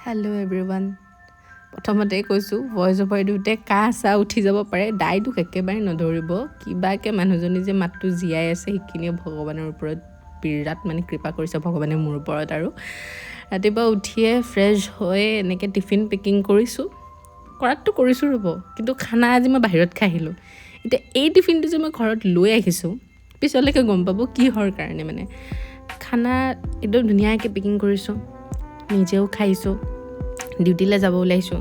Hello everyone, প্ৰথমতে কৈছোঁ, voice over দিওঁতে কাহ চাহ উঠি যাব পাৰে, দায় দোষ একেবাৰে নধৰিব। কিবাকৈ মানুহজনী যে মাতটো জীয়াই আছে, সেইখিনিয়ে ভগৱানৰ ওপৰত বিৰাট মানে কৃপা কৰিছে ভগৱানে মোৰ ওপৰত। আৰু ৰাতিপুৱা উঠিয়ে ফ্ৰেছ হৈ এনেকৈ টিফিন পেকিং কৰিছোঁ। কৰাততো কৰিছোঁ ৰ'ব, কিন্তু খানা আজি মই বাহিৰত খাই আহিলোঁ। এতিয়া এই টিফিনটো যে মই ঘৰত লৈ আহিছোঁ, পিছলৈকে গম পাব কিহৰ কাৰণে। মানে খানা একদম ধুনীয়াকৈ পেকিং কৰিছোঁ, নিজেও খাইছোঁ, ডিউটিলৈ যাব ওলাইছোঁ।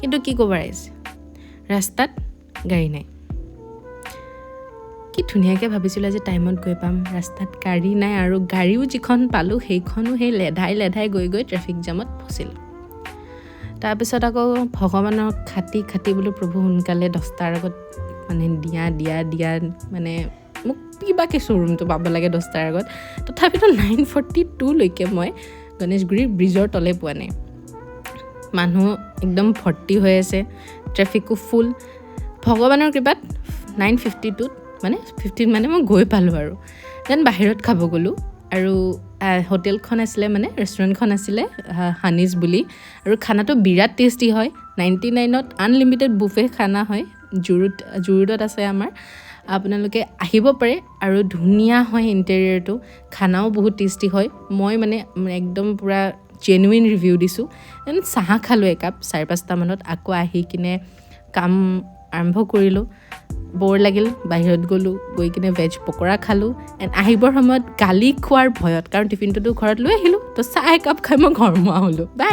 কিন্তু কি ক'ব ৰাইজ, ৰাস্তাত গাড়ী নাই। কি ধুনীয়াকৈ ভাবিছিলোঁ আজি টাইমত গৈ পাম, ৰাস্তাত গাড়ী নাই। আৰু গাড়ীও যিখন পালোঁ, সেইখনো সেই লেধাই লেধাই গৈ গৈ ট্ৰেফিক জামত ফচিলোঁ। তাৰপিছত আকৌ ভগৱানক খাটি খাটি বোলো, প্ৰভু, সোনকালে 10টাৰ আগত মানে দিয়া দিয়া দিয়া, মানে মোক কিবাকৈ শ্ব'ৰুমটো পাব লাগে 10টাৰ আগত। তথাপিতো 9:42লৈকে মই গণেশগুৰিৰ ব্ৰিজৰ তলে পোৱা নাই। মানুহ একদম ভৰ্তি হৈ আছে, ট্ৰেফিকো ফুল। ভগৱানৰ কৃপাত 9:52ত মানে 15 মানে মই গৈ পালোঁ। আৰু then বাহিৰত খাব গ'লোঁ আৰু হোটেলখন আছিলে, মানে ৰেষ্টুৰেণ্টখন আছিলে হানিজ বুলি আৰু খানাটো বিৰাট টেষ্টি হয়। 99ত আনলিমিটেড বুফে খানা হয়। জুৰোড, জুৰোডত আছে আমাৰ, আপোনালোকে আহিব পাৰে। আৰু ধুনীয়া হয় ইণ্টেৰিয়ৰটো, খানাও বহুত টেষ্টি হয়। মই মানে একদম পূৰা জেনুইন ৰিভিউ দিছোঁ। Then চাহ খালোঁ একাপ 5:30মানত। আকৌ আহি কিনে কাম আৰম্ভ কৰিলোঁ। বৰ লাগিল, বাহিৰত গ'লোঁ, গৈ কিনে ভেজ পকৰা খালোঁ। এণ্ড আহিবৰ সময়ত গালি খোৱাৰ ভয়ত, কাৰণ টিফিনটোতো ঘৰত লৈ আহিলোঁ, তো চাহ একাপ খাই মই ঘৰমুৱা হ'লোঁ। বাই।